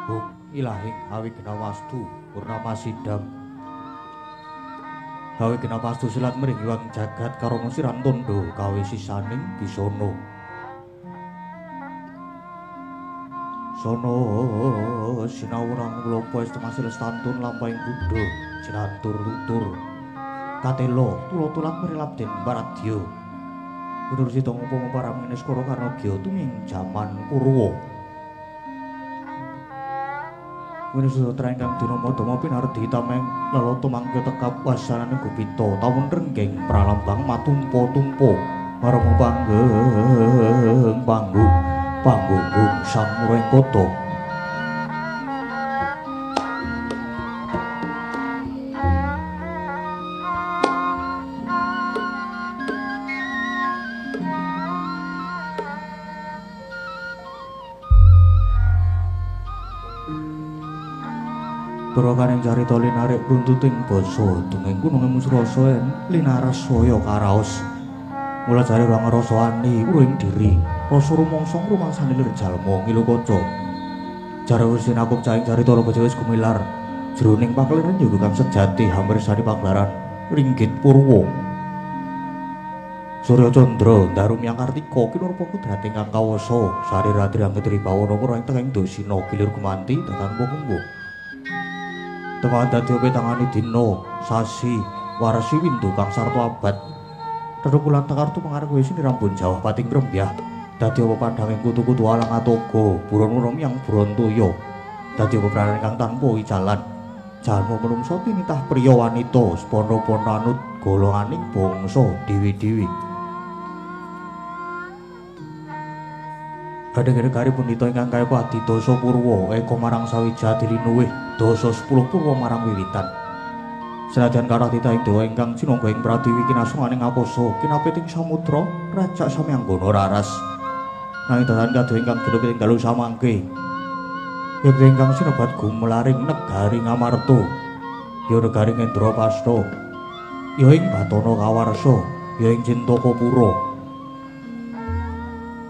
Hung ilahing awignawastu purnama sidam. Awignawastu silat mring iwang jagat karana siran tondo kawe sisaning bisana. Sono sinawurang lopo estimasil stantun lampahing buddha jinantur tutur katelo tulo-tulat merilap den paradya. Mundur sita ngupama para mineskara karna gya tuming jaman Purwa. Winustra ingkang dinama dama pinardi tameng lelata mangke tekap wasanane gupita tawun renggeng pralambang matumpa-tumpa marang panggeng panggung panggunggung sang Murengkata. Purwakaning carita linarik runtuting basa dunging gunung musrasa linaras saya karaos. Mula jare rang rasa ani uring diri, rasa rumangsa rumangsane lir jalma ngilu kaca. Jare wis sinakup caing carita loba wis gumilar jroning pakeliran yoga kang sejati hampersani pagelaran ringgit purwa. Surya Candra ndaru miyang Kartika kinurpa kudrat ingkang kawasa sari ratri angetri bawana para ing tengahing dosina gilir gumanti datan kembu. Teman dadi petangane dina, sasi, warsi windu kang sarta abad. Tetukulan tekartu pengarep wis rambun jawah pating grembyah. Dadi apa padhanging kutu-kutu alang atoga, buron-buron yang buron toya. Dadi apa pranan kang tanpa icalan. Jalma menungsa tinitah priya wanita, spana-pana anut golonganing bangsa dewi-dewi. Kadang-kadang punita ingkang kaya adidasa purwa eka marang sawija dilinuwih dasa 10 purwa marang wiwitan. Senajan kathah titahing dewa ingkang cinangga ing pratiwi kinasunganing akasa kinapiting samudra rajak samyanggana raras. Nanging datan kadoh ingkang ginupit ing dalu samangke yekti ingkang sinebat gumelaring negari Ngamarta, ya negari Ngendrapasta, ya ing Batana Kawarsa, ya ing Cintakapura.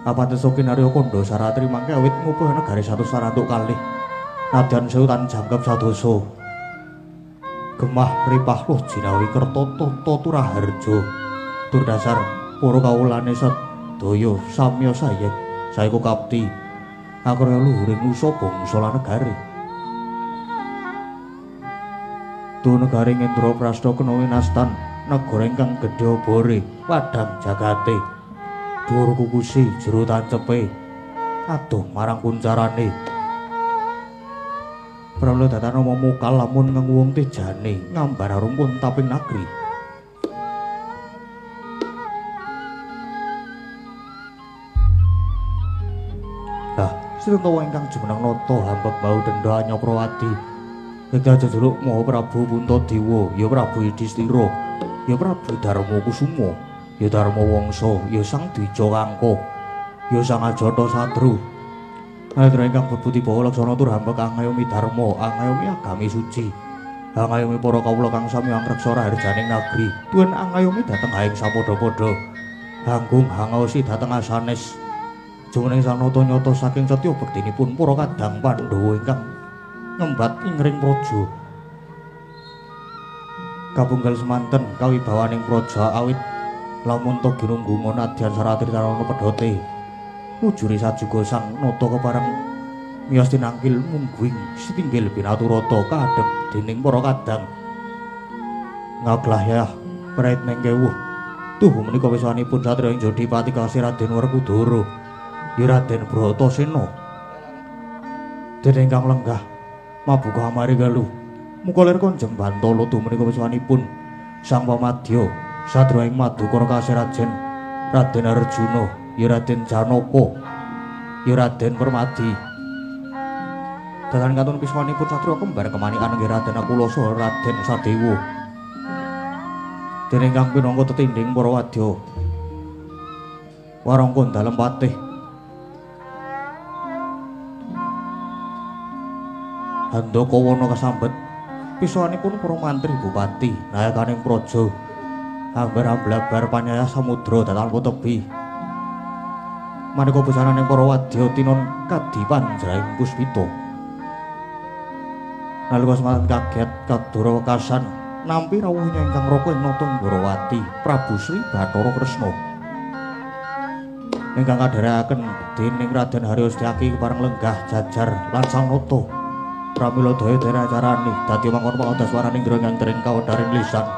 Apatesa kinarya kandha saratri mangke awit ngupuh negari 100 kalih. Nadyan sewu tan jangkep sadasa. Gemah ripah loh jinawi kerta tata turaharja. Tur dasar para kawulane sedaya samya sayek saiko kapti. Akrya luhuring nusa bangsa lan negari. Tu negari Ngendraprasta kena winastan negara ingkang gedhe obore padhang jagate. Dhuwur kukusi jero tancepe adoh marang kuncarane. Pramila datan nama mukal lamun ngenguwung tejane ngambar arumpun taping nagri. Lah sirentawa ingkang jumeneng nata hambek bau denda Anyaprawati. Yekti jejuluk Maha Prabu Puntadewa, ya Prabu Yudhistira, ya Prabu Darma Kusuma, ya Darma Wangsa, ya Sang Dwija Kangka, ya Sang Ajata Satru. Nalika ingkang bebuti bawa laksana tur hambek angayomi dharma, angayomi agami suci, angayomi para kawula kang sami angreksa raharjaning nagri, tuwin angayomi dhateng haing sapadha-padha, hanggung hangaosi dhateng asanes. Jumeneng sang nata nyata saking setya bektinipun para kadang Pandhawa ingkang ngembat ing ring praja. Kapunggal semanten kawibawaning praja awit lamun ta ginunggunga nadyan saratri tarana pedhote. Mujuri sajuga sang nata kepareng miyos tinangkil mungguing sitinggil binaturata kaadhep dening para kadang. Ngaglahyah prait ning kewuh. Tuhu menika wiswanipun satriya ing Jodipati kasih Raden Werkudara, ya Raden Bratasena. Dene ingkang lenggah mabuka amare galuh. Muka lir konjeng bantala tuhu menika wiswanipun Sang Pamadya satriya ing Madukara kasih Raden Raden Arjuna, ya Raden Janaka, ya Raden Permadi. Datan kantun piswanipun satriya kembar kemanikan nggih Raden Nakula saha Raden Sadewa. Dene ingkang pinangka tetindhing para wadya warangka dalem patih. Handaka wana kasambet piswanipun para mantri bupati nayakaning praja ambar amblabar panyayah samudra datan tebi. Maneka busananing para wadya tinon kadi panjraing puspita. Nalika semanten kaget kadara wekasan nampi rawuhnya ingkang raka ing nata Ndorowati Prabu Sri Bathara Kresna. Ingkang kadherekaken dening Raden Haryo Setyaki kepareng lenggah jajar lan sang nata. Pramila daya dene acarane dadi mangkono pangadaswaraning ndra ingkang dereng kawedharing lisan.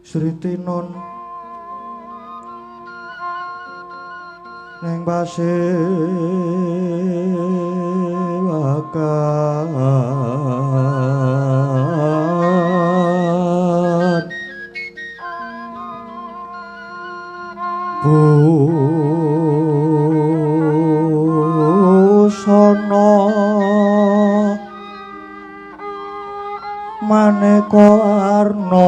Sri Tinon neng pasewakan busana. Maneka warna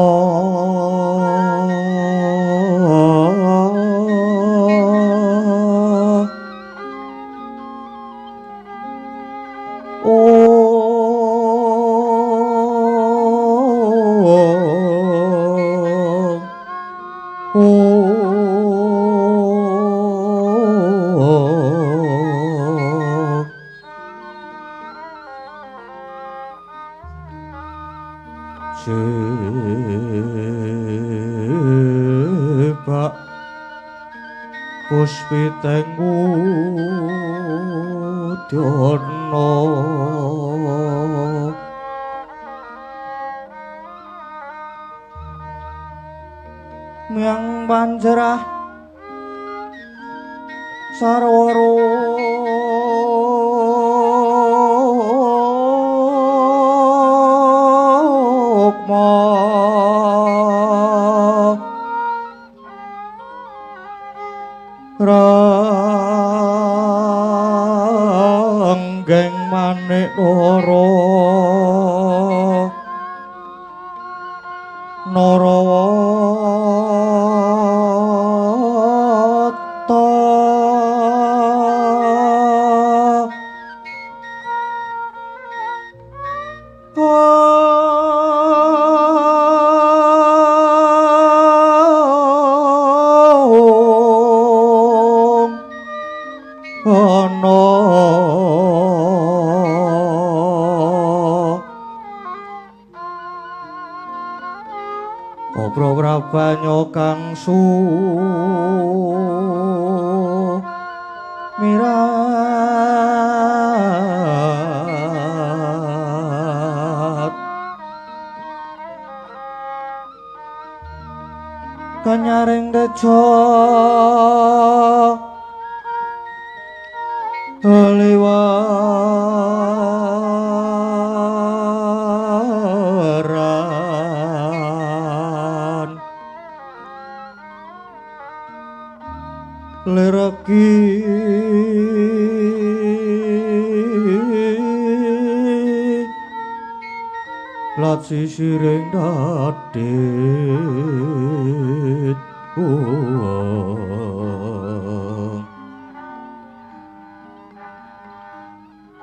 Jebak puspiteng udyana Myang panjerah sarwa rukma Ranggeng manik nara Narawata Ana Obro prabanyo kang sumirat Kanyaring teja Liwaran Lereki Lat sisiring dadit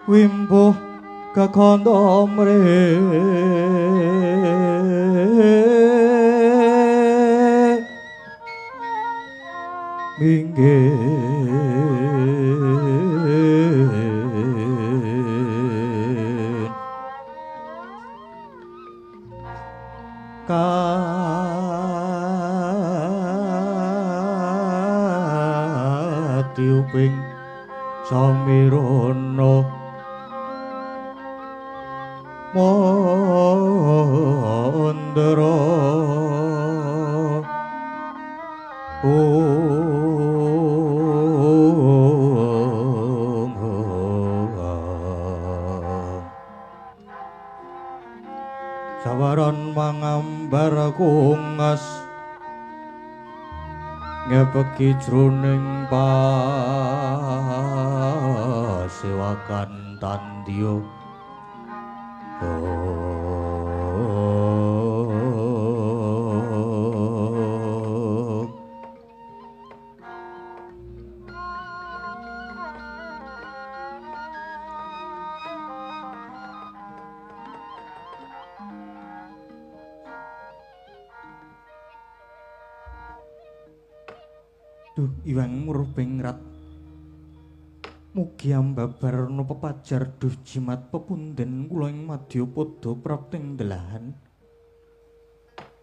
Wimbuh kakanda mrih minggir Katiuping samirana Mandra Om Sawaran mangambar kungas ngepeki jroning pasewakan tandya. Duh Iwang Murbengrat mugi ambabarna pepajar duh jimat pepunden kula ing madyapada prapting delahan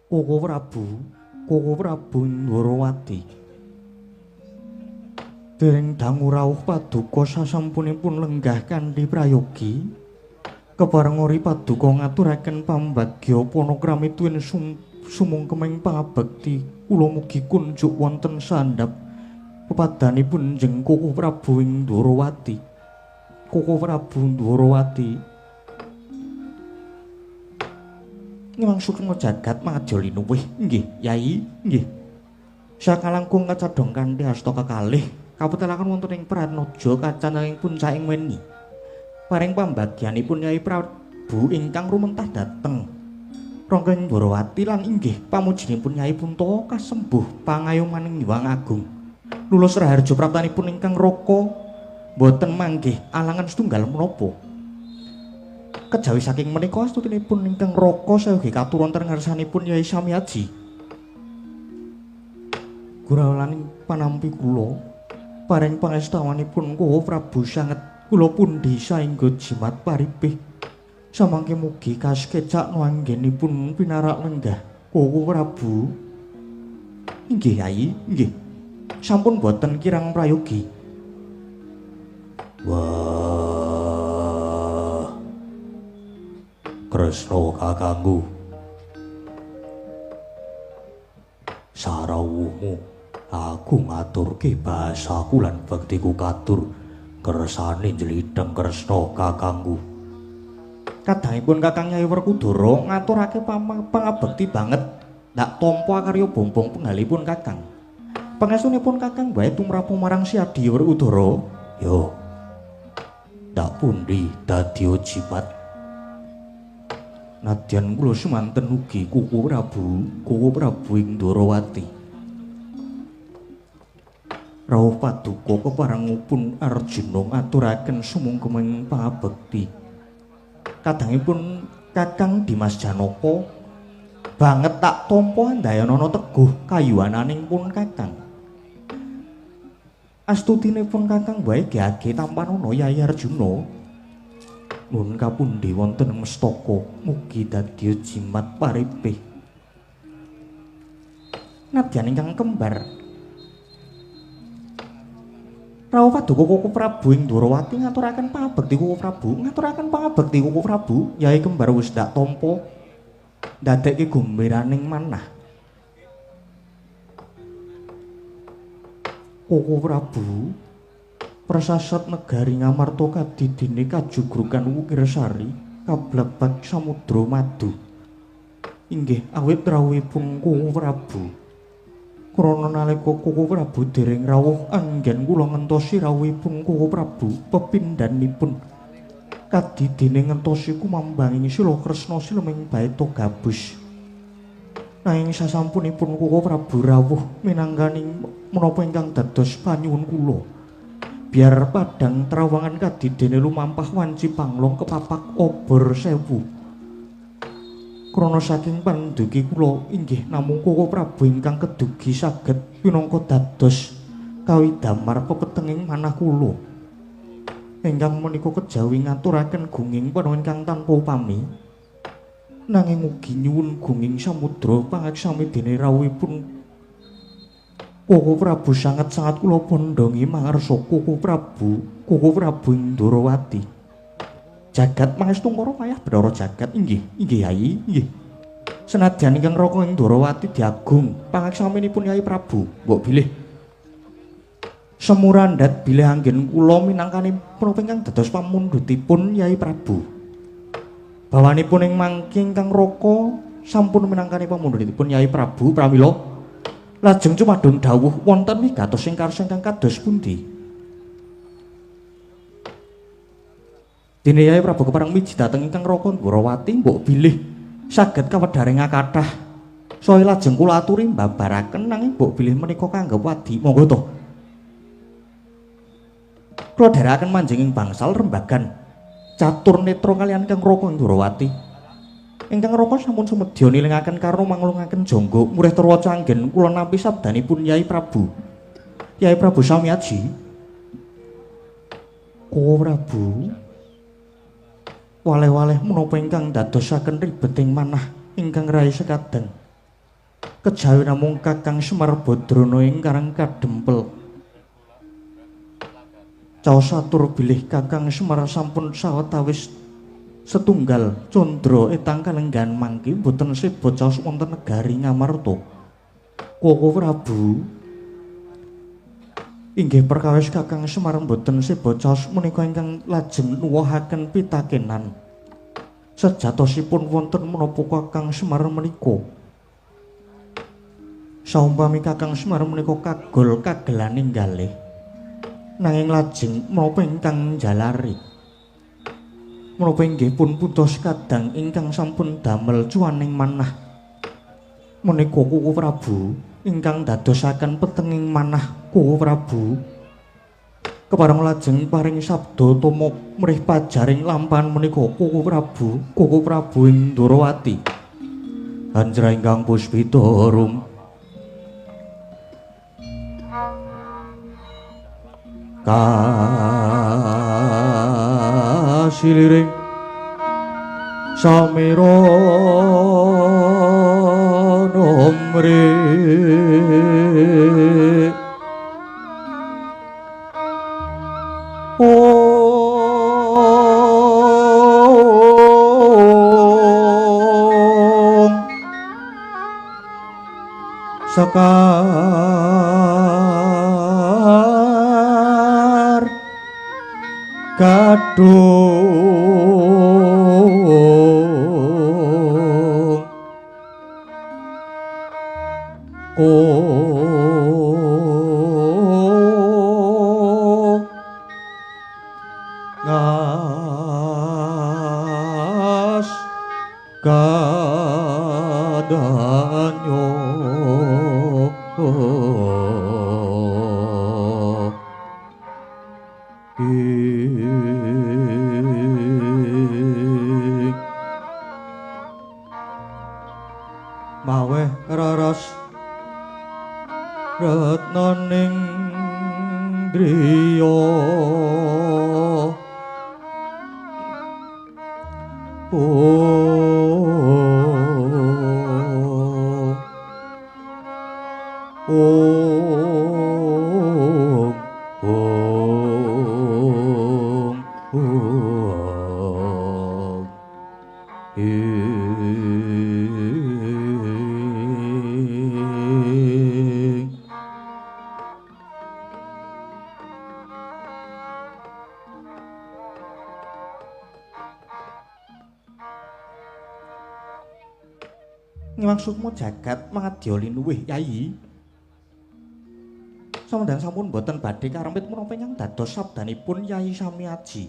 Koko Prabu, Koko Prabu Ndorowati. Dereng dangu rawuh paduka sasampunipun lenggah kanthi prayogi kepareng ori paduka ngaturaken pambagya panakrami tuwin sumungkeming pangabekti kula mugi kunjuk wonten sandhap pepadanipun jeng Koko Prabu ing Ndorowati. Koko Prabu Ndorowati ngemang sukma jagat madya linuwih. Nggih, Yai, nggih. Sakalangkung kacadhong kanthi asta kekalih kaputelaken wonten ing Pranaja kacaneng puncaking weni. Paring pambagyanipun Yai Prabu ingkang rumentah dhateng Rangga ing Dwarawati lan inggih pamujinipun Nyai Puntawa kasembuh pangayomaning Hyang Agung. Lulus raharja praptanipun ingkang raka boten manggih alangan setunggal menapa. Kejawi saking menika astutinipun ingkang raka sayogi katur wonten ngarsanipun Yai Samyaji. Gurawaning panampi kula paring pangestawanipun Koko Prabu sanget kula pundi saengga jimat paripih. Samangke mugi kaskecak anggenipun pinarak lenggah Koko Prabu. Inggih Yai, inggih. Sampun boten kirang prayogi. Wah. Kresna kakangku. Sarawuhmu aku ngaturke bahasaku lan bektiku katur kersane njlidheng Kresna kakangku. Kadangipun Kakang Nyai Werkudara ngaturake pangabekti banget ndak tampa karya bombong penggalipun Kakang. Pangestunipun Kakang wae tumrap marang Si Adi Werkudara. Yo. Ndak pundi dadi jimat. Nadyan kula semanten ugi Koko Prabu, Koko Prabu ing Dwarawati. Rawuh paduka keparengipun Arjuna ngaturaken sumungkeming pangabekti. Kadangipun Kakang Dimas Janaka banget tak tampa andayanana teguh kayuwananing pun Kakang. Astutinipun Kakang wae gage tampanana Yai Arjuna. Nuwun kapundi wonten mestaka mugi dadi jimat paripih. Nadyan ingkang kembar rawuh paduka Koko Prabu ing Dwarawati ngaturaken pangabekti Koko Prabu, ngaturaken pangabekti Koko Prabu. Yai kembar wis ndak tampa ndadekke gomberaning manah. Koko Prabu prasasat negari Ngamarta kadidine kajugrukan Wukirsari kablebak samudra madu. Inggih awit rawuhipun Koko Prabu. Krana nalika Koko Prabu dereng rawuh anggen kula ngentosi rawuhipun Koko Prabu pepindhanipun kadidine ngentosi kumambanging sila Kresna sileming baita gabus. Nanging sasampunipun Koko Prabu rawuh minangkani menapa ingkang dados panyuwun kula. Biar padang trawangan kadidene lumampah wanci panglong kepapak obor sewu. Krana saking panduki kula inggih namung Koko Prabu ingkang kedugi saged pinangka dados kawidamar pepetenging manah kula. Ingkang menika kejawi ngaturaken gunging panonton ingkang tanpa upami. Nanging ugi nyuwun gunging samudra pangaksami dene rawuhipun Koko Prabu sanget-sanget kula pondhongi mangarsa Koko Prabu, Koko Prabu ing Dwarawati. Jagat mangestungkara payah Bathara jagat. Inggih, inggih Yai, inggih. Senadyan ingkang raka ing Dwarawati diagung pangaksaminipun Yai Prabu, mbok bilih semurandhat bilih anggen kula minangkani menapa ingkang dados pamundhutipun Yai Prabu. Bawanipun ing mangke ingkang raka sampun minangkani pamundhutipun Yai Prabu pramila lajeng cumadung dawuh wonten wigatos ing karsa ingkang kados pundi. Dene Yai Prabu kepareng miji dhateng ingkang raka Dwarawati mbok bilih saged kawedharing kathah. Saya lajeng kula aturi mbabaraken nanging mbok bilih menika kanggep wadi. Monggo to. Kula dherekaken manjing ing bangsal rembagan catur netra kaliyan ingkang raka ing Dwarawati. Ingkang raka sampun sumedya nilingaken karna manglungaken jangga murih terwaca anggen kula nampi sabdanipun Yai Prabu. Yai Prabu Samyaji. Koko Prabu waleh-waleh menapa ingkang dadosaken ribeting manah ingkang rai sekadang. Kejawi namung Kakang Semar Badrana ingkang kadempel. Caos atur bilih Kakang Semar sampun sawetawis setunggal candra etang kalenggahan mangke boten seba caos wonten negari Ngamarta. Koko Prabu inggih perkawis Kakang Semar boten seba caos menika ingkang lajeng nuwuhaken pitakenan. Sejatosipun wonten menapa Kakang Semar menika? Saumpami Kakang Semar menika kagol kagelaning galih, nanging lajeng menapa ingkang njalari? Menapa inggih pun puntos kadang ingkang sampun damel cuaning manah. Menika Kuku Prabu ingkang dadosaken petenging manah Kuku Prabu. Kepareng lajeng paring sabda tama mrih pajaring lampahan menika Kuku Prabu, Kuku Prabu ing Ndorowati. Anjra ingkang puspita rum. Kasiliring samira nomri ong sekar gadung ngas gadanyo maweh raras retnaning driya ong ong ong ing maksudmu jagat mangadya linuwih Yayi? Samudhan sampun boten badhe karempit menapa ingkang dados sabdanipun Yayi Samiaji.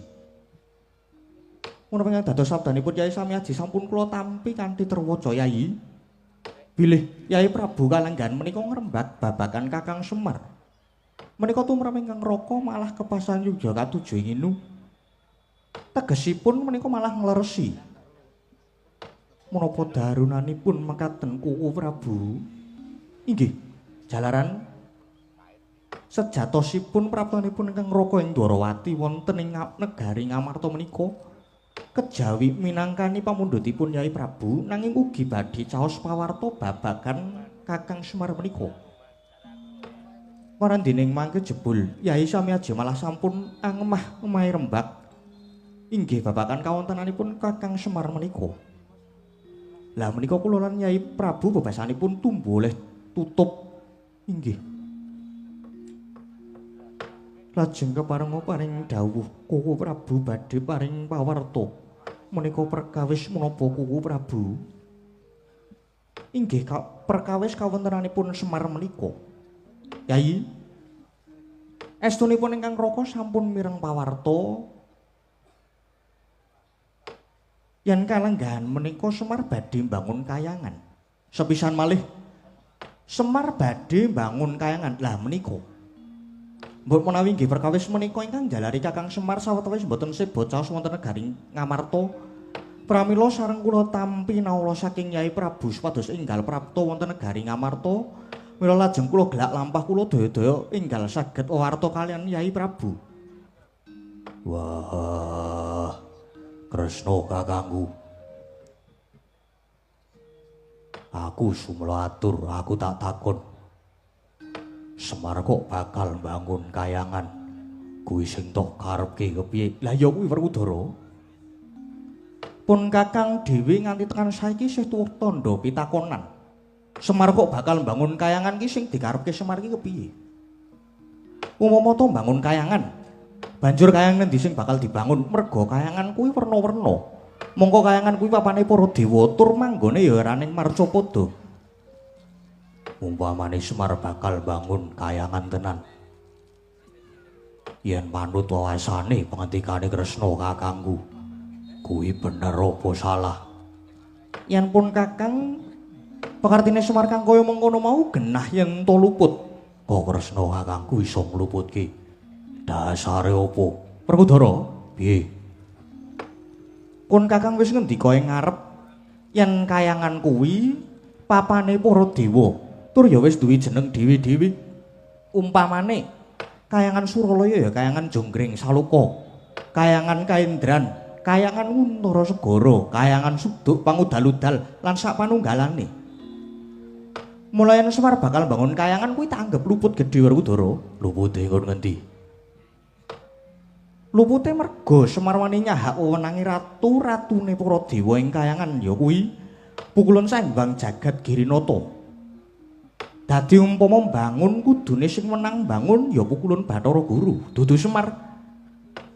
Menapa ingkang dados sabdanipun Yayi Samiaji sampun kula tampi kanthi terwaca Yayi. Bilih Yayi Prabu kalenggahan menika ngrembak babagan Kakang Semar. Menika tumrap ingkang raka malah kepasan yuga katujuh ing inu. Tegesipun menika malah ngleresi. Menapa darunanipun mekaten Kuku Prabu? Inggih, jalaran sejatosipun praptanipun ingkang raka ing Dwarawati wonten ing negari Ngamarta menika kejawi minangkani pamundhutipun Yai Prabu nanging ugi badhe caos pawarta babagan Kakang Semar menika. Warandining mangke jebul Yai Samiaji malah sampun angemah emahi rembak inggih babagan kawontenanipun Kakang Semar menika. Lah menika kula lan Yai Prabu bebasanipun tumbu oleh tutup inggih. Lajeng keparenga paring dawuh Kuku Prabu badhe paring pawarta. Menika perkawis menapa Kuku Prabu? Inggih perkawis kawontenanipun Semar menika. Yai, estunipun ingkang raka sampun mireng pawarta yen kalenggahan menika Semar badhe mbangun kayangan. Sepisan malih Semar badhe mbangun kayangan. Lah menika mbok menawi nggih perkawis menika ingkang njalari Kakang Semar sawetawis mboten seba caos wonten negari Ngamarta. Pramila sareng kula tampi nawala saking Yai Prabu supados enggal prapta wonten negari Ngamarta. Mila lajeng kula gelak lampah kula daya-daya enggal saged wewarta kaliyan Yai Prabu. Wah, Kresna kakangku. Aku sumela atur, aku tak takon. Semar kok bakal mbangun kayangan. Kuwi sing tok karepke kepiye? Lah ya kuwi Werkudara. Pun kakang dhewe nganti tekan saiki isih tuwuh tandha pitakonan. Semar kok bakal mbangun kayangan ki sing dikarepke Semar ki kepiye? Umpama to mbangun kayangan, banjur kayangan endi sing bakal dibangun? Merga kayangan kuwi werna-werna. Mongko kayangan kuwi papane para dewa tur manggone ya eraning marcapada. Umpamane Semar bakal bangun kayangan tenan. Yen manut wawasane pangendikane Kresna kakangku, Kuwi bener apa salah? Yen pun Kakang pakartine Semar kang kaya mengkono mau genah yen to luput. Kok Kresna kakangku iso ngluputke? Dasare apa? Werkudara, piye? Kun Kakang wis ngendika ing ngarep yen kayangan kuwi papane para dewa, tur ya wis duwe jeneng dhewe-dhewe. Umpamane kayangan Suralaya ya kayangan Jonggring Saloka, kayangan Kaendran, kayangan Untara Segara, kayangan Suduk Pangudal-udal lan sak panunggalane. Mula yen Semar bakal bangun kayangan kuwi tak anggap luput gedhe Werkudara. Lupute kon ngendi? Lupute merga Semar wani nyahak wewenange ratu-ratune para dewa ing kayangan ya kuwi pukulun Sembang Jagat Girinata. Dadi umpama mbangun kudune sing wenang mbangun ya pukulun Bathara Guru, dudu Semar.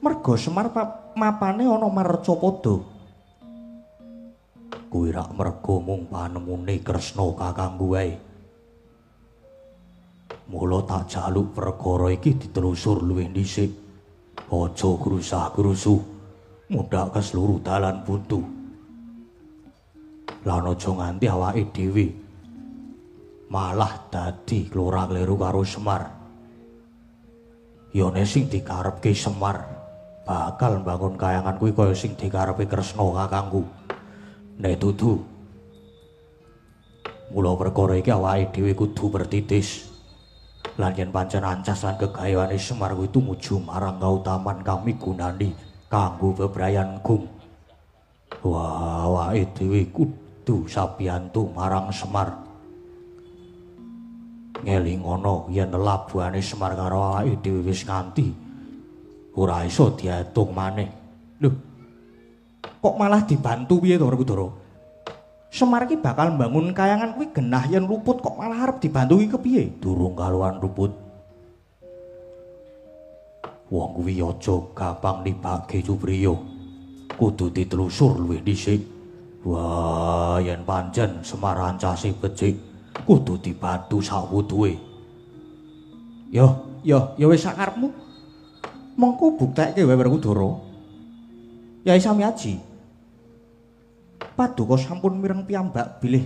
Merga Semar mapane ana marcapada. Kuwi rak merga mung panemune Kresna kakangku wae. Mula tak jaluk perkara iki ditelusur luwih dhisik. Aja grusah-grusuh mundhak ke seluruh dalan buntu. Lan aja nganti awake dhewe malah dadi klora-kleru karo Semar. Yone sing dikarepke Semar bakal mbangun kayangan kuwi kaya sing dikarepe Kresna kakangku. Nek dudu, mula perkara iki awake dhewe kudu bertitis. Lan yen pancen ancas lan kegaweane Semar kuwi tumuju marang kautaman kang migunani kanggo bebrayan gung. Wah, awake dhewe kudu sabiyantu marang Semar. Ngelingono yen labuhane Semar karo awake dhewe wis nganti ora iso diatung maneh. Lho, kok malah dibantu piye to Werkudara? Semar iki bakal mbangun kayangan kuwi genah yen luput kok malah arep dibantu iki kepiye? Durung karuan luput. Wong kuwi aja gampang nibake Supriya. Kudu ditelusur luwih dhisik. Wah, yen pancen Semar ancase becik, kudu dibantu sawuduhe. Yo, yo, ya wis sakarepmu. Mengko buktekke wae Werkudara. Yai Samiaji, paduka sampun mireng piyambak bilih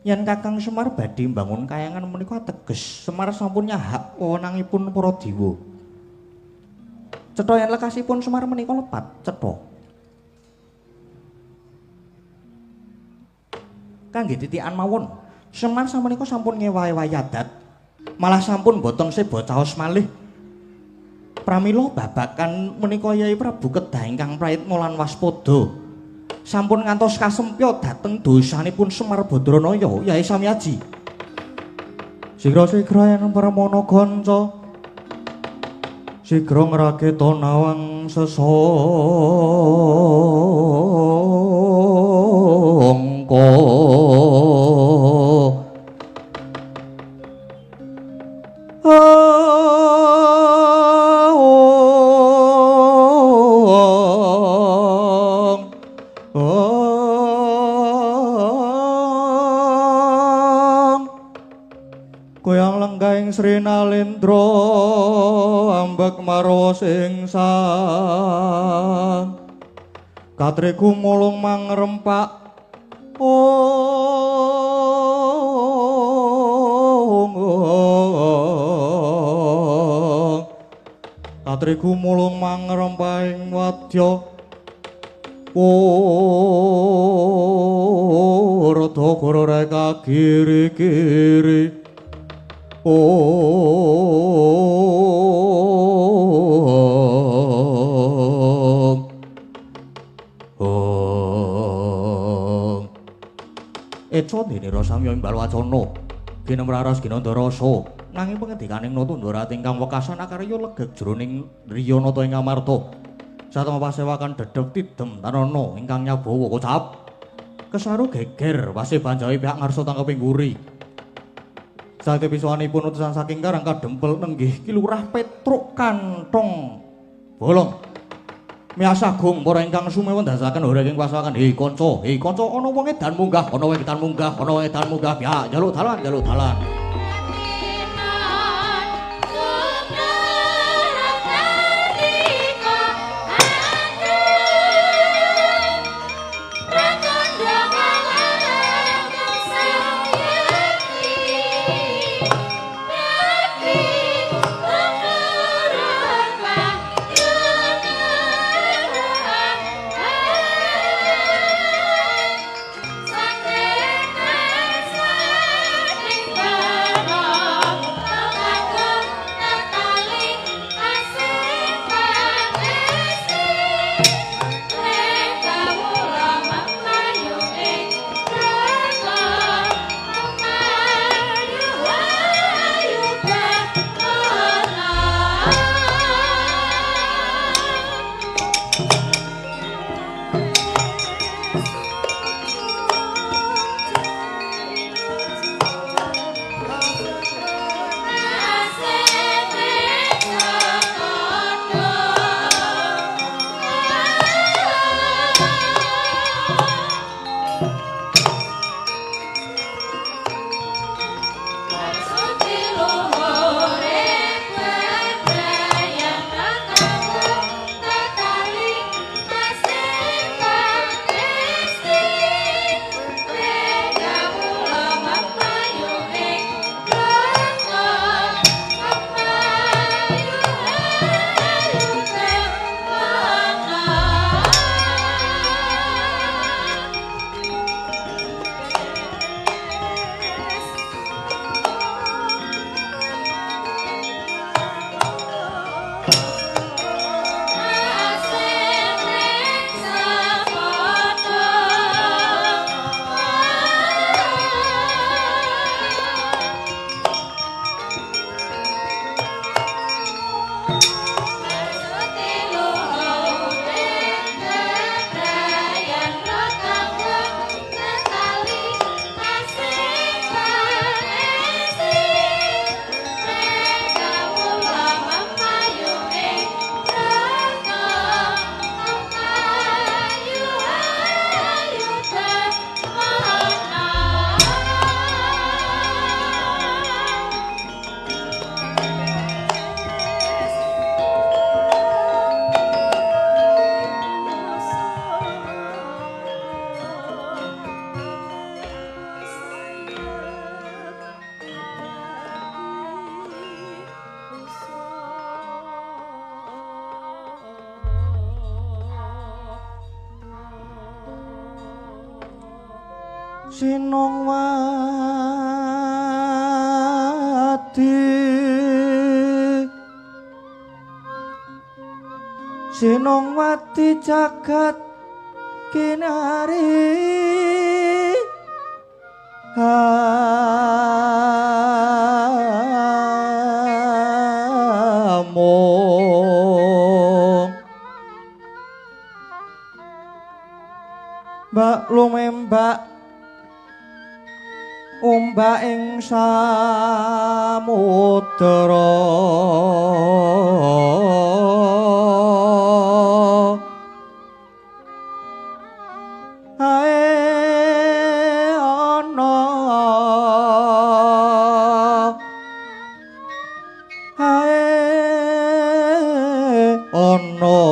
yen Kakang Semar badhe mbangun kayangan menika ateges Semar sampun nyahak wewenangipun para dewa. Cetha yen lekasipun Semar menika lepat, cetha. Kangge titikan mawon, Semar samenika sampun ngewa-ewahi adat, malah sampun botong seba caos malih. Pramila babakan menika Yai Prabu kedah ingkang prayitna lan waspada. Sampun ngantos kasempya dhateng dosanipun Semar Badranaya, Yai Samiaji. Sigra-sigra yen permana kanca, sigra ngraketa nawang sesangka. Goyang lenggahing Sri Nalendra ambek marwa sing sang katriku mulung mangrempak katriku mulung mangrempak ing wadya Purda goro reka kiri-kiri. Om Om Eca dene rasamya imbal wacana ginem raras ginanda rasa nanging pengendikaning nata ndorate ingkang wekasan akarya legeg jroning driya nata ing amarta satema pasewakan dedeg tidem tanana ingkang nyabawa kocap kesaru geger pase banjawi pihak ngarsa tangkeping guri. Sakti pisuwanipun utusan saking Karang Kadempel nenggih Ki Lurah Petruk Kantong Bolong. Miyasagung para ingkang sumewa ndasaken hore ing pasawakan. Hei kanca, ana wong edan munggah, ana wong edan munggah, ana wong edan munggah, ya njaluk dalan, njaluk dalan. Sinongwati Sinongwati jagat kinari amung mbak lumembak ombak ing samudra ae ana ae ana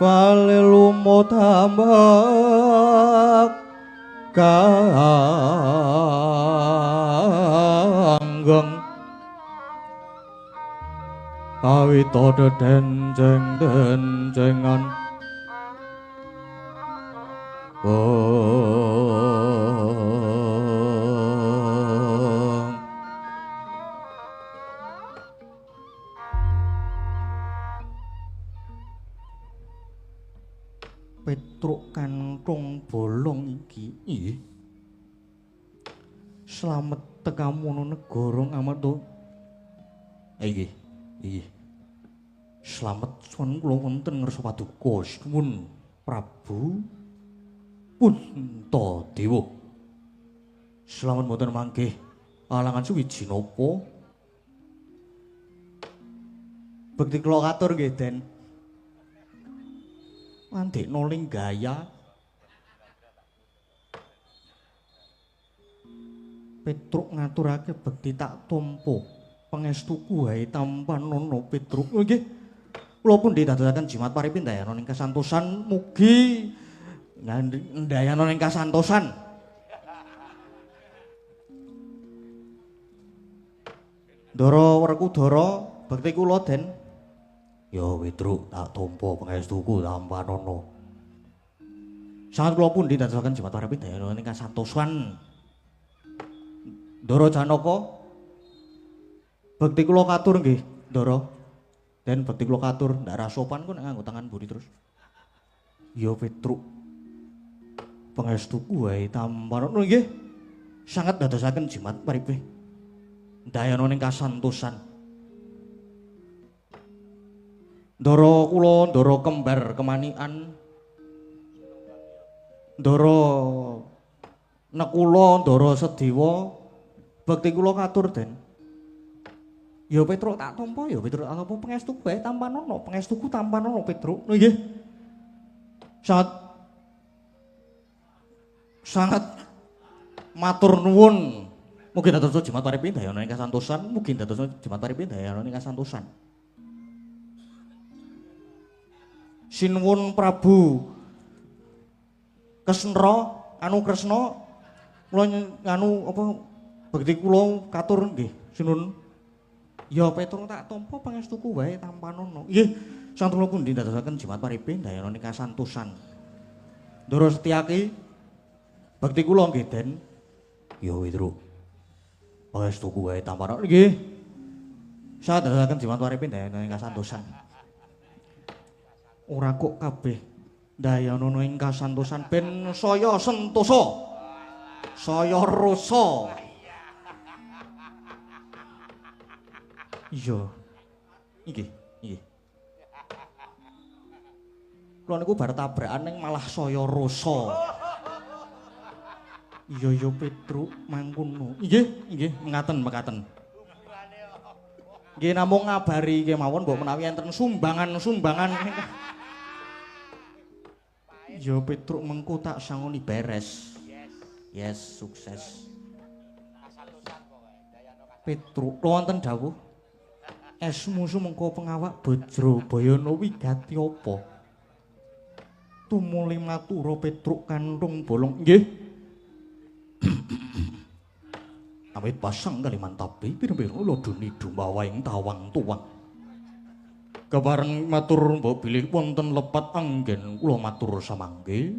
bali lumut ambek kanggeng kawita dedenceng-dencengan Petruk kanthong bolong iki. Nggih. Slamet tekamono negara ngamarta. Nggih. Nggih. Slamet suwun kula wonten ngarsa paduka suwun Prabu Puntadewa. Slamet mboten mangkih alangan suwiji napa? Bekti kula katur nggih, Den. Andekno linggaya. Petruk ngaturake bekti tak tampa. Pangestuku wae tampanana Petruk. Nggih. Kula pundi dadosaken jimat paripindayana ing kasantosan mugi ndayana ing kasantosan. Ndara Werkudara bekti kula, Den. Ya Petruk tak tampa pangestuku tampanana. Sanget kula pundi dadosaken jimat paripindayana ing kasantosan. Ndara Janaka bekti kula katur nggih, Ndara. Den bekti kula katur, ndak ra sopan kok nek nganggo tangan mburi terus. Ya Petruk pangestuku wae tampanana nggih. Sanget dadosaken jimat paripih ndayana ing kasantosan. Ndara kula ndara kembar kemanikan. Ndara Nekula ndara Sedewa bekti kula katur, Den. Ya Petruk tak tampa, ya Petruk tak tampa pangestuku wae tampanana, pangestuku tampanana Petruk. Nggih. Sangat sangat matur nuwun. Mugi dados jimat paripindayana ing kasantosan, mugi dados jimat paripindayana ing kasantosan. Sinuwun Prabu Kesnra anu Kresna kula nganu apa bekti kula katur nggih sinuwun. Ya Petruk tak tampa pangestuku wae tampanana. Nggih, santen kula pundi dadosaken jimat paripindayana ing kasantosan. Ndara Setyaki bekti kula nggih, Den. Ya Petruk. Pangestuku wae tampanana. Nggih. Sadadosaken jimat paripindayana ing kasantosan. Ora kok kabeh ndayana ing kasantosan ben saya sentosa. Saya rasa. Iya. Nggih, nggih. Kula niku bar tabrakan ning malah saya rasa. Iya ya Petruk mangkono. Nggih, nggih, mekaten, mekaten. Nggih namung ngabari kemawon mbok menawi enten sumbangan-sumbangan. Ya Petruk mengko tak sangoni beres. Yes, sukses. Petruk wonten dawuh. Esmu sumengko pengawak Bajrabayana wigati apa? Tumuli matura Petruk kanthung bolong. Nggih. Awit pasang Kalimantabe pira-pira lodoni dumawaing tawang tuwang. Kepareng matur mbok bilih wonten lepat anggen kula matur samangke.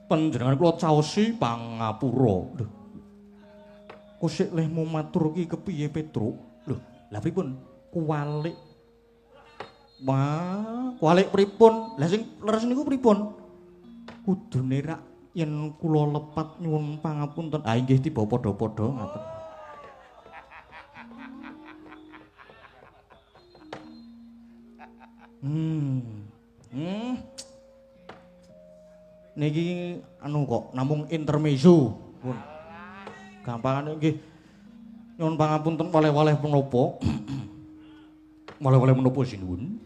Panjenengan kula caosi pangapura. Lho. Kok sik lehmu matur ki kepiye Petruk? Lho, lha pripun? Kuwalik. Wah, kuwalik pripun? Lah sing leres niku pripun? Kudune rak yen kula lepat nyuwun pangapunten. Ah inggih tiba padha-padha ngaten. Niki anu kok namung intermezzo pun. Gampangane nggih. Nyuwun pangapunten waleh-waleh menapa? Waleh-waleh menapa sinuwun?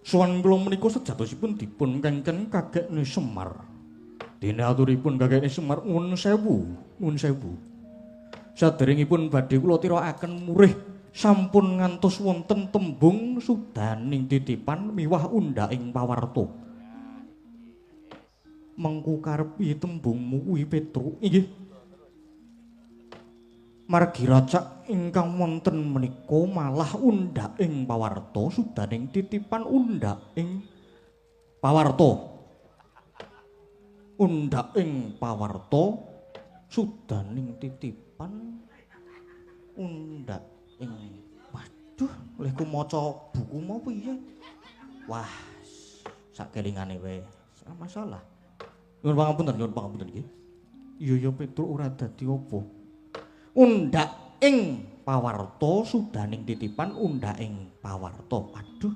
Sowan kula menika sejatosipun dipun kengken kakekne Semar. Dene aturipun kakekne Semar nuwun sewu, nuwun sewu. Saderengipun badhe kula tirakaken murih sampun ngantos wonten tembung sudaning titipan miwah undhaking pawarta. Mengku karep piye tembungmu kuwi Petruk? Inggih. Margi racak ingkang wonten menika malah undhaking pawarta sudaning titipan undhaking pawarta. Undhaking pawarta sudaning titipan undhaking. Waduh, olehku maca buku mau piye? Wah, sak kelingane wae. Ora masalah. Nyuwun pangapunten, nyuwun pangapunten nggih. Iya ya Petruk ora dadi apa. Undhak ing pawarta sudaning titipan undhak ing pawarta. Waduh.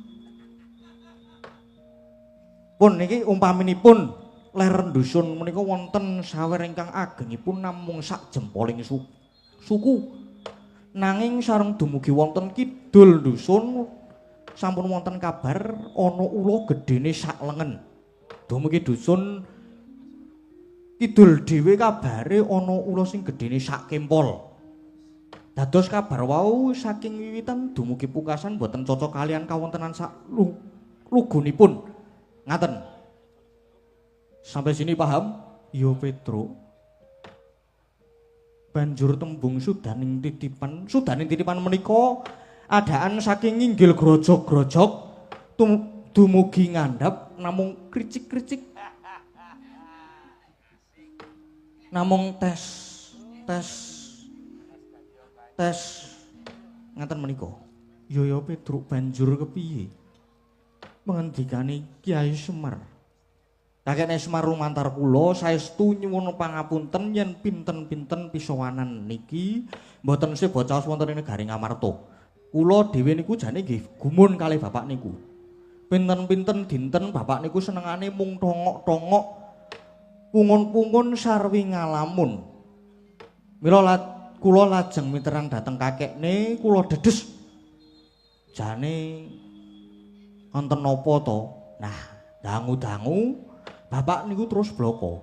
Pun niki umpaminipun ler dusun menika wonten sawer ingkang agengipun namung sak jempoling suku. Nanging sareng dumugi wonten kidul dusun sampun wonten kabar ana ula gedene sak lengen. Dumugi dusun kidul dhewe kabare ana ula sing gedene sak kempol. Dados kabar wau saking wiwitan dumugi pungkasan boten cocok kalian kawontenan sak lugunipun. Ngaten. Sampai sini paham? Ya Petruk. Banjur tembung sudaning titipan, sudaning titipan menika adaan saking nginggil grojog-grojog dumugi ngandhap namung kricik-kricik. Namung tes tes tes ngaten menika. Ya ya Petruk banjur kepiye? Pengendikane Kyai Semar. Kakekne Semar lumantar kula saestu nyuwun pangapunten yen pinten-pinten pisowanan niki mboten seba caos wonten ing negari Ngamarta. Kula dhewe niku jane nggih gumun kalih bapak niku. Pinten-pinten dinten bapak niku senengane mung tongok-tongok pungun-pungun sarwi ngalamun. Mila kula lajeng miterang dhateng kakekne, kula dedes. Jane wonten napa to? Nah, dangu-dangu bapak niku terus bloko.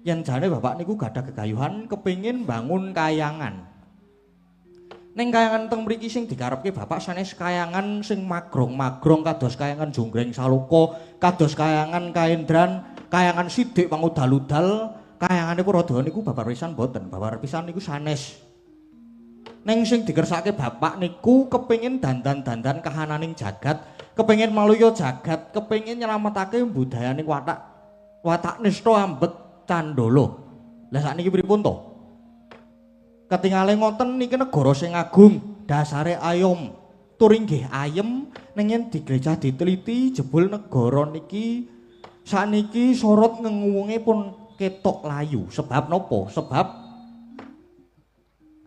Yen jane bapak niku gadah gegayuhan kepingin bangun kayangan. Ning kayangan teng mriki sing dikarepke bapak sanes kayangan sing magrong-magrong kados kayangan Jonggring Saloka, kados kayangan Kaendran, kayangan Sidik Pangudal-udal, kayangane Purwodawa niku babar pisan mboten, babar pisan niku sanes. Ning sing dikersake bapak niku kepengin dandan-dandan kahananing jagat, kepengin maluya jagat, kepengin nyelametake budayane watak watak nista ambek candala. Lah sakniki pripun to? Ketingale ngoten niki negara sing agung, dasare ayom, tur inggih ayem ning yen diglecah diteliti jebul negara niki sakniki sorot ngenguwunge pun ketok layu. Sebab napa? Sebab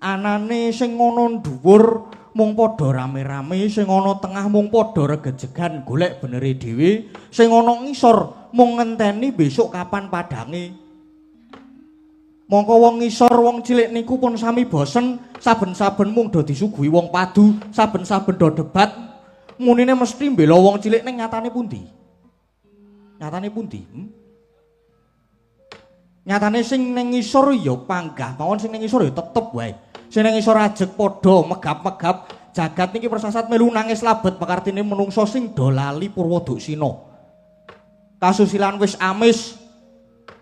anane sing ana dhuwur mung padha rame-rame, sing ana tengah mung padha regejegan golek benere dhewe, sing ana ngisor mung ngenteni besok kapan padange. Mongko wong ngisor wong cilik niku pun sami bosen, saben-saben mung do disuguhi wong padu, saben-saben do debat, munine mesti mbela wong cilik ning nyatane pundi? Nyatane pundi? Nyatane sing ning ngisor ya panggah mawon, sing ning ngisor ya tetep wae. Sing ning ngisor ajeg padha megap-megap, jagat niki persasat melu nangis labet pakartine menungso sing do lali Purwoduksina. Kasusilan wis amis,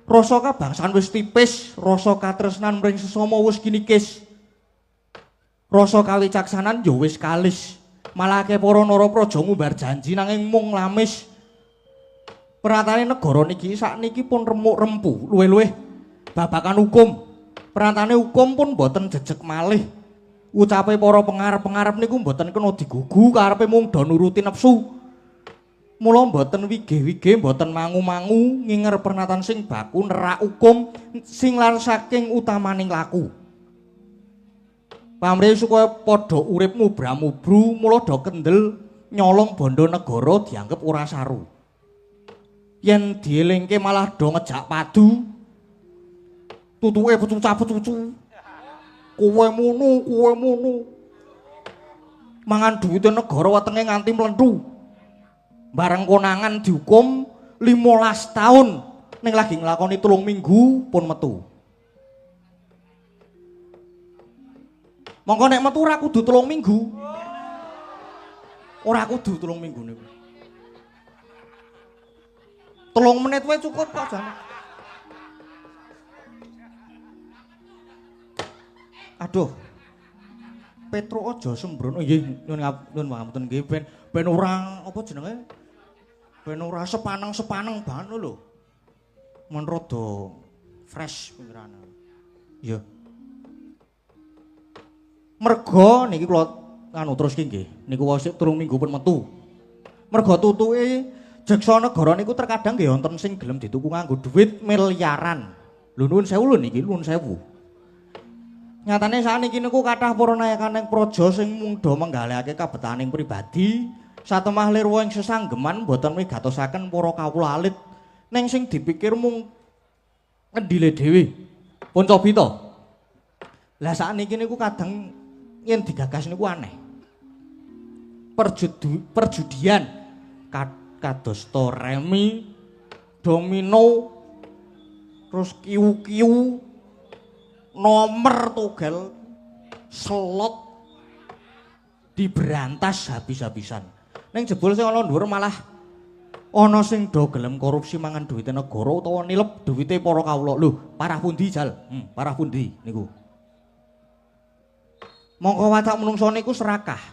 rasa kabangsan wis tipis, rasa katresnan mring sesama wis kinikis. Rasa kawicaksanan ya wis kalis. Malah akeh para narapraja ngumbar janji nanging mung lamis. Pernatane negara niki sakniki pun remuk rempu, luwih-luwih babakan hukum. Pernatane hukum pun mboten jejeg malih. Ucape para pengarep-pengarep niku mboten kena digugu, karepe mung do nuruti nepsu. Mula mboten wigih-wigih, mboten mangu-mangu nginger pernatan sing baku nerak hukum sing lan saking utamaning laku. Pamrih supaya padha urip mubra-mubru, mula do kendel nyolong bondo negara dianggep ora saru. Yen dielingke malah do ngejak padu. Tutuke pecuca-pecucu. Kowe mono, kowe mono. Mangan duwite negara wetenge nganti mlentu. Bareng konangan dihukum 15 tahun ning lagi nglakoni 3 minggu pun metu. Mongko nek metu ora kudu 3 minggu. Ora kudu 3 minggu niku. 3 menit wae cukup kok jane. Aduh. Petro aja sembrono nggih nyuwun pangapunten nggih ben ora apa jenenge? Ben ora sepaneng-sepaneng banget lho. Men rada fresh pikirane. Iya. Merga niki kula anu terus ki nggih. Niku wae sik 3 minggu pun metu. Merga tutuke jaksa negara niku terkadang nggih wonten sing gelem dituku nganggo dhuwit miliaran. Lho nuwun sewu lho niki, nuwun sewu. Nyatane sakniki niku kathah para nayakaning praja sing mung do menggalihake kabetaning pribadi, satemah lirwa ing sesanggeman mboten migatosaken para kawula alit ning sing dipikir mung kendile dhewe. Pun cobi to. Lah sakniki niku kadang yen digagas niku aneh. Perjudian kados remi, domino, terus kiu-kiu, nomor togel, slot diberantas habis-habisan. Ning jebul sing ana dhuwur malah ana sing do gelem korupsi mangan duwite negara utawa nilep duwite para kawula. Lho, parah pundi jal? Parah pundi niku? Mongko watak menungso niku serakah.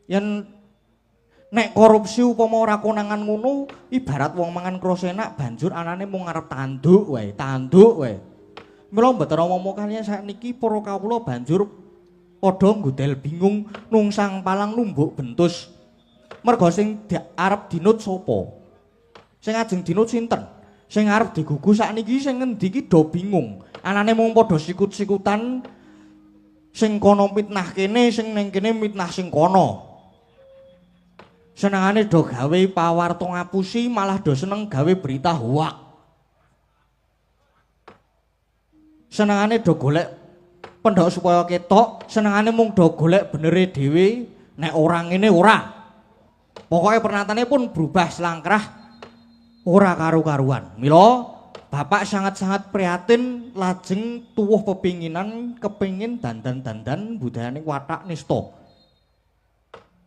Yen nek korupsi upama ora konangan ngono, ibarat wong mangan krasa enak banjur anane mung arep tanduk wae, tanduk wae. Mula mboten omong kaliyan sakniki para kawula banjur padha nggodel bingung nungsang palang numbuk bentus. Merga sing arep dinut sapa? Sing ajeng dinut sinten? Sing arep digugu sakniki sing ngendi ki do bingung. Anane mung padha sikut-sikutan, sing kono mitnah kene, sing ning kene mitnah sing kono. Senengane do gawe pawarta ngapusi, malah do seneng gawe berita hoak. Senengane do golek pendhok supaya ketok, senengane mung do golek benere dhewe, nek ora ngene ora. Pokoke pernatane pun berubah selangkrah ora karu-karuan. Mila bapak sangat-sangat prihatin lajeng tuwuh pepinginan kepingin dandan-dandan budayane watak nista.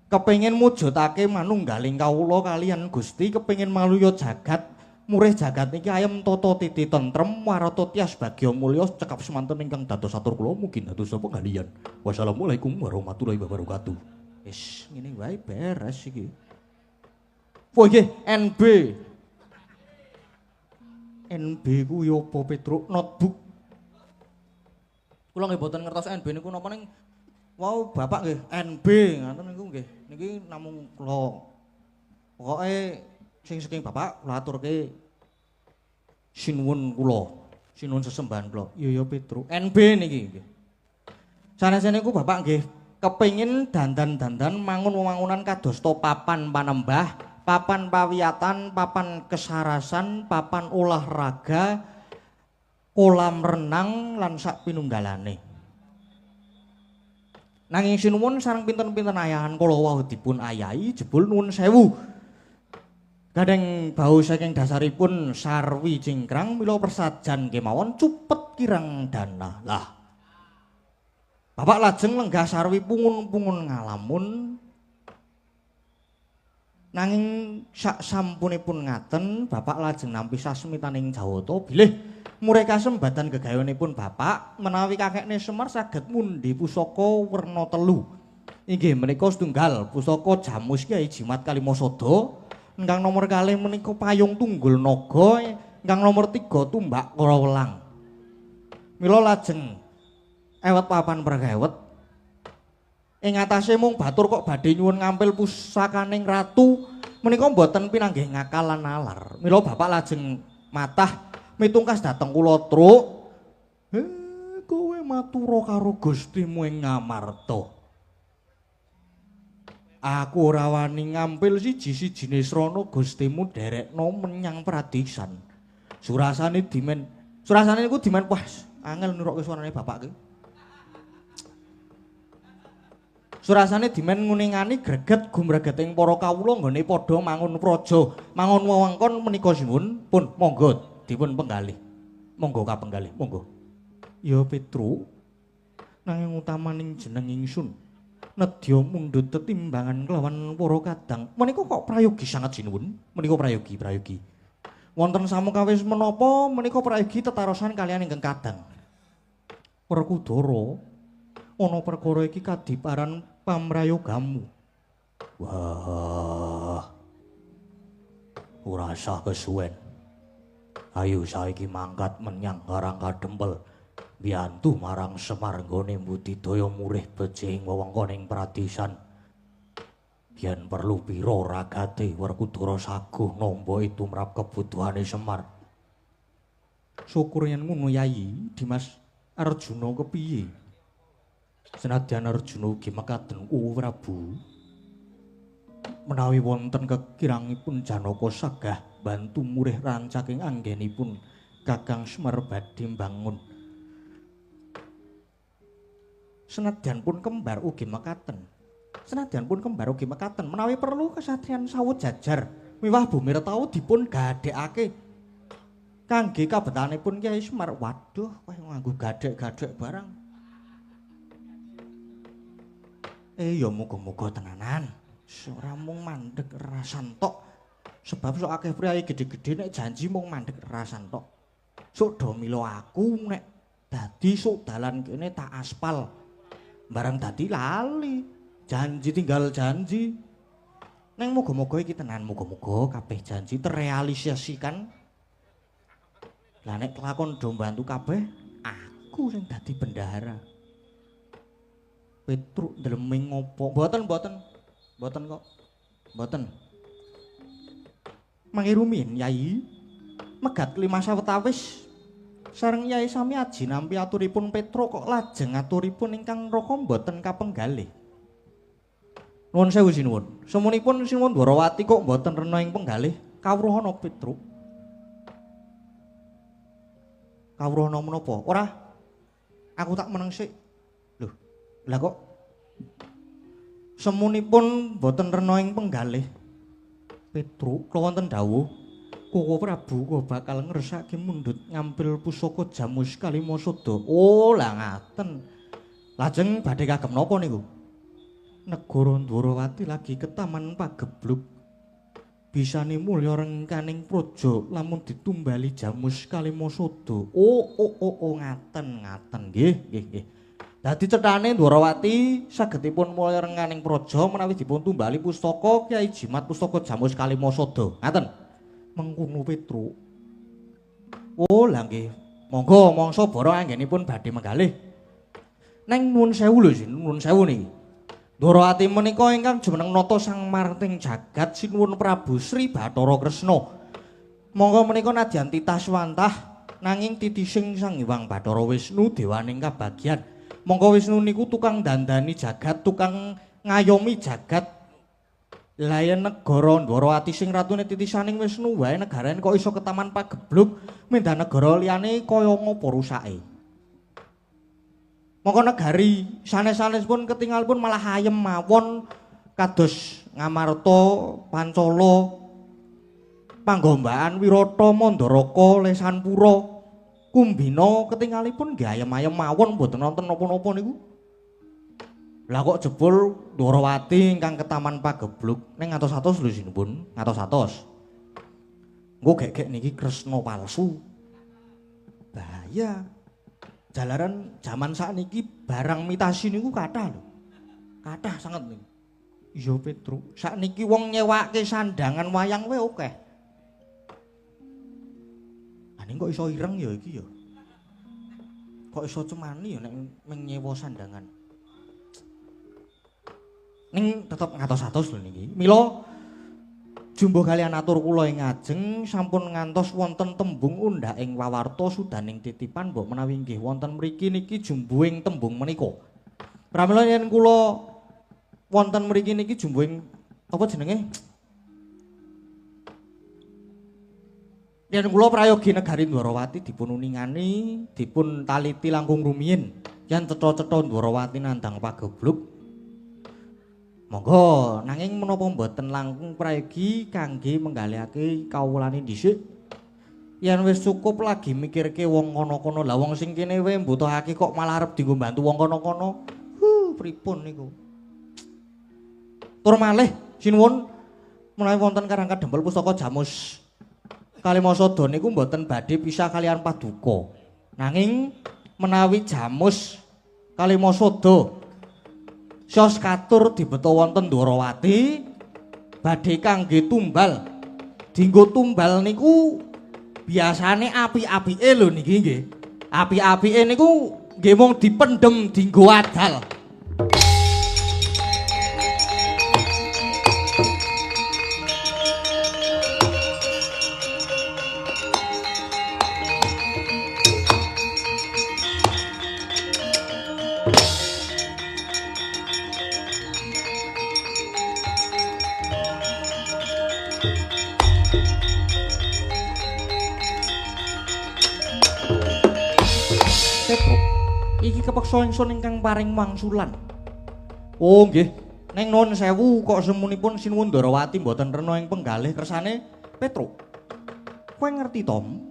Kepingin mujudake manunggaling kawula kaliyan Gusti, kepingin maluya jagat, murih jagat niki ayem tata titi tentrem warata tias bagya mulya cekap semanten ingkang dados atur kula mugi dados penggalian. Wassalamualaikum warahmatullahi wabarakatuh. Wis ngene wae beres iki. Oh nggih, NB. NB ku ya apa Petruk? Notebook. Kula nggih mboten ngertos NB niku napa ning wau bapak nggih NB ngoten niku nggih. Niki namung kula pokoke sing saking bapak kula aturke sinuwun kula, sinuwun sesembahan kula. Iya ya Petruk, NB niki nggih. Sanese niku bapak nggih kepengin dandan-dandan mangun wewangunan kadosta papan panembah, papan pawiyatan, papan kesarasan, papan olahraga, kolam renang lan sak pinunggalane. Nanging sinuwun sareng pinten-pinten ayahan kala wau dipun ayahi jebul nuwun sewu. Gandeng bau saking dasaripun sarwi cingkrang mila persajan kemawon cupet kirang dana. Lah bapak lajeng lenggah sarwi pungun-pungun ngalamun. Nanging sak sampunipun ngaten bapak lajeng nampi sasmitaning Jawata bilih murih kasembatan gegawenipun bapak menawi kakekne Semar saged mundhi pusaka werna telu. Inggih menika setunggal pusaka Jamus Kyai Jimat Kalimasada, Ingkang nomor kalih menika payung tunggul naga, ingkang nomor 3 tumbak karawelang. Mila lajeng ewet papan prekewet. Ing atase mung batur kok badhe nyuwun ngampil pusakaning ratu menika mboten pinanggih ngakal lan nalar. Mila bapak lajeng matah mitungkas dhateng kula truk. Kowe matura karo Gustimu ing Ngamarta. Aku ora wani ngampil siji-sijine srana Gustimu derekno menyang pradisan. Surasane dimen, surasane niku dimen wah angel nirokke suarane bapak ki. Surasane dimen nguningani greget gumregeting para kawula nggone padha mangun praja, mangun wewengkon menika sinuwun pun monggo dipun penggalih. Monggo kapenggalih, monggo. Ya Petruk, nanging utamaning jeneng ingsun nedya mundhut tetimbangan kelawan para kadang. Menika kok prayogi sanget sinuwun? Menika prayogi, prayogi. Wonten samukawis menapa menika prayogi tetarosan kaliyan ingkang kadang. Werkudara, ana perkara iki kadiparan pamrayogamu. Wah. Ora usah kesuwen. Ayo saiki mangkat menyang Karang Kadempel. Biyantu marang Semar nggone mbudidaya murih becik wewengkon ing pradisan. Yen perlu pira ragate Werkudara saguh nampa tumrap kebutuhane Semar. Syukur yen ngono Yayi, Dimas Arjuna kepiye? Senadyan Arjuna ugi mekaten kuwu Prabu. Menawi wonten kekirangipun Janaka sagah bantu murih rancaking anggenipun Kakang Semar badhe mbangun. Senadyan pun kembar ugi mekaten. Senadyan pun kembar ugi mekaten menawi perlu kesatriyan sawut jajar miwah bumi retau dipun gadhekake kangge kabetanipun Kyai Semar. Waduh, kowe nganggo gadhek-gadhek barang. Ya muga-muga tenanan. Ora mung mandeg rasan tok. Sebab sok akeh priyayi gedhe-gedhe nek janji mung mandeg rasan tok. Sok do mila aku nek dadi sok dalan kene tak aspal. Barang dadi lali, janji tinggal janji. Neng muga-muga iki tenan, muga-muga kabeh janji terrealisasikan. Lah nek kelakon do mbantu kabeh, aku sing dadi bendahara. Petruk ndleming ngopo? Mboten, mboten. Mboten kok. Mboten. Mangke rumiyin Yai, megat kelima sawetawis sareng Yai sami aji nampi aturipun Petruk kok lajeng aturipun ingkang raka mboten kapenggalih. Nuwun sewu sinuwun. Semunipun Sinuwun Dwarawati kok mboten rena ing penggalih kawruhana Petruk. Kawruhana menapa? Ora. Aku tak meneng sik. Lho, lah kok semunipun mboten rena ing penggalih. Petruk kula wonten dawuh Koko Prabu kok bakal ngersake mundhut ngampil pusaka Jamus Kalimasada. Oh, lah ngaten. Lajeng badhe kagem napa niku? Negara Dwarawati lagi ketaman pagebluk. Bisane mulya rengkaning praja lamun ditumbali Jamus Kalimasada. Oh, oh, oh, oh, ngaten, ngaten. Nggih, nggih, nggih. Dadi cethane Dwarawati sagedipun mulya rengkaning praja menawi dipun tumbali pustaka Kyai Jimat pustaka Jamus Kalimasada. Ngaten. Mengkono Petruk. Oh, lah nggih. Monggo mangsa bara anggenipun badhe menggalih. Neng nuwun sewu lho, nuwun sewu niki. Dwarawati menika ingkang jumeneng nata sang marting jagat sinuwun Prabu Sri Bathara Kresna. Monggo menika nadyan titah swantah nanging titising Sang Hyang Bathara Wisnu dewaning kabagyan. Monggo Wisnu niku tukang dandani jagat, tukang ngayomi jagat. Lah yen negara Dwarawati sing ratune titisaning Wisnu wae negarane kok iso ketaman pagebluk mendah negara liyane kaya ngopo rusake. Mongko negari sanes-sanes pun ketingal pun malah ayem mawon kados Ngamarta, Pancala, Panggombaan, Wirata, Mandaraka, Lesanpura, Kumbina ketingalipun nggih ayem-ayem mawon mboten wonten napa-napa niku. Lah kok jebul Dwarawati ingkang ketaman pagebluk ning ngatos-atos lho sinuwun, ngatos-atos. Engko gek-gek niki Kresna palsu. Bahaya. Jalaran jaman sakniki barang mitasi niku kathah lho. Kathah sanget niku. Iya Petruk, sakniki wong nyewake sandangan wayang wae akeh. Ane kok iso ireng ya iki ya. Kok iso cemani ya nek nyewa sandangan. Ning tetep ngatos-atos lho niki. Mila jumbuh kalian atur kula ing ngajeng sampun ngantos wonten tembung undhak ing wawarta sudaning titipan mbok menawi nggih wonten mriki niki jumbuhing tembung menika. Pramila yen kula wonten mriki niki jumbuhing apa jenenge? Yen kula prayogi negari Dwarawati dipun uningani, dipun taliti langkung rumiyin yen cetha-cetha Dwarawati nandhang pagebluk. Monggo, nanging menapa mboten langkung prayogi kangge menggalihake kawulane dhisik. Yen wis cukup lagi mikirke wong kono-kono, lah wong sing kene wae mbutuhake kok malah arep dienggo bantu wong kono-kono. Huh, pripun niku? Tur malih sinuwun menawi wonten Karang Kadempel Pustaka Jamus Kalimasada niku mboten badhe pisah kalian paduka. Nanging menawi Jamus Kalimasada sios katur dibeta wonten Dwarawati badhe kangge tumbal. Dinggo tumbal niku biasane api-apike lho niki nggih. Api-apike niku nggih mung dipendhem dinggo adal. Iki kepeksa ingsun ingkang paring wangsulan. Oh nggih, ning nuwun sewu kok semunipun sinuwun Dwarawati mboten rena ing penggalih kersane Petruk. Kowe ngerti Tom,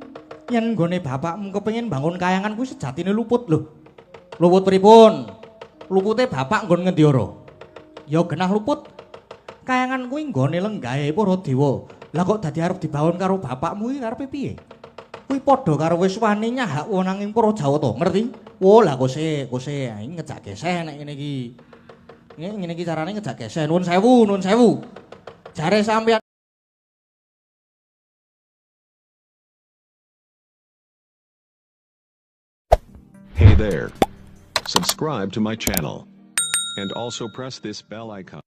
yen nggone bapakmu kepengin bangun kayangan kuwi sejatine luput lho. Luput pripun? Lupute bapak nggon ngendi ora? Ya genah luput. Kayangan kuwi nggone lenggahe para dewa. Lah kok dadi arep dibangun karo bapakmu iki karepe piye? Kuwi padha karo wis wani nyahak wonang ing para Jawata, ngerti? Wo lah kose iki ngejak geseh nek ngene iki. Ngene iki carane ngejak geseh. Nuwun sewu, nuwun sewu. Jare sampeyan Hey there. Subscribe to my channel. And also press this bell icon.